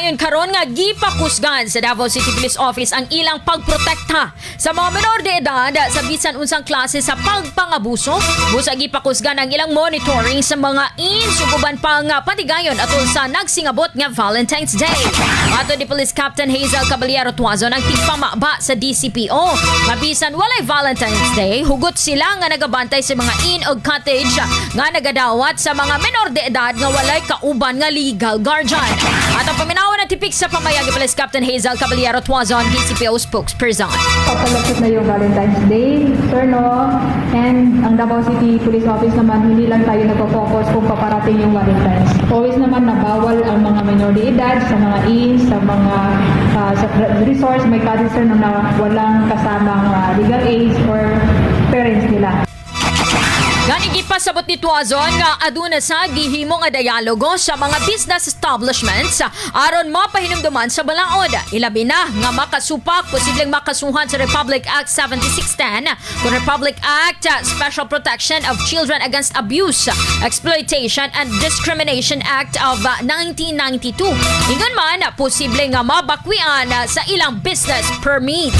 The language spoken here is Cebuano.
Padayon karon nga gipakusgan sa Davao City Police Office ang ilang pagprotekta sa mga menor de edad sa bisan unsang klase sa pagpangabuso. Busa gipakusgan ang ilang monitoring sa mga inns ug uban pa nga patigayon atol sa nagsingabot nga Valentine's Day. Ato ni Police Captain Hazel Caballero Tuazon, ang tigpamaba sa DCPO, nga bisan walay Valentine's Day, hugot sila nga nagabantay sa mga inn o cottage nga nagadawat sa mga menor de edad nga walay kauban nga legal guardian. At ang paminawan ng tipik sa pamayag ni Police Captain Hazel Caballero Tuazon, DCPO spokesperson. Papalapit na yung Valentine's Day, sir, no? And ang Davao City Police Office naman, hindi lang tayo nagpo-focus kung paparating yung Valentine's. Always naman na bawal ang mga minor de edad sa mga inns, sa mga sa resorts, may cottage, sir, no, na walang kasamang legal age or parents nila. Gani gipasabot ni Tuazon nga aduna sa gihimo nga dialogo sa mga business establishments aron mapahinumduman sa balaod. Ilabi na nga makasupak, posibleng makasuhan sa Republic Act 7610 kung Republic Act Special Protection of Children Against Abuse, Exploitation and Discrimination Act of 1992. Ingon man, posible nga mabakwian sa ilang business permit.